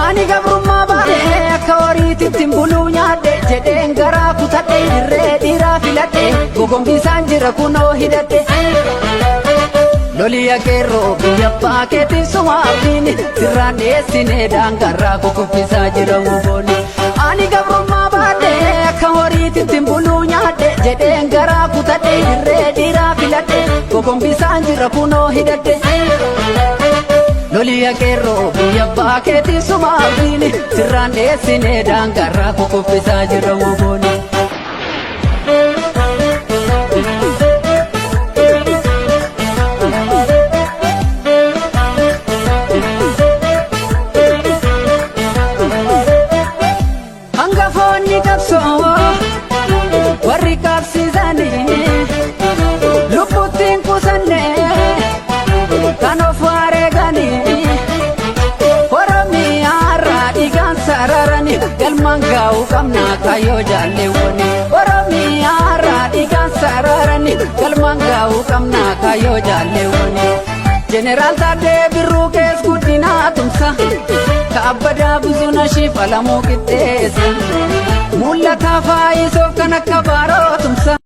Ani gabrummaa baadhee akka horiititti hin buluu nyaadhe jedheen garaa kutadhe dirree dhiiraa filadhe gogombisaan jira kunoo hidhadhe. Loliya qeerroo biyya abbaa keetiin sumaafini sirraan dheessinee daangarraa kukuffisaa jira wobooni. Ani gabrummaa baadhee akka horiititti hin buluu nyaadhe jedheen garaa kutadhe dirree dhiiraa filadhe gogombisaan jira kunoo hidhadhe. Loliya qeerroo biyya abbaa keetiin sumaafini sirraan dheessinee daangarraa kukuffisaa jira wobooni. Hangafoonni qabsoo warri qabsiisanii lubbuttiin qusanne kan of wareeganii Oromiyaarraa dhiigaan sararanii galmaan gaa'uu qabna kaayyoo jaalleewwanii Oromiyaarraa dhiigaan sararanii galmaan gaa'uu qabna kaayyoo jaalleewwanii. Jeneraal Taaddee Birruu kees guddinaa tumsa kaabbadaa buzuna shiif alamuu qixxeessa. Mul'ataa faayisoof kan akka baaroo tumsa.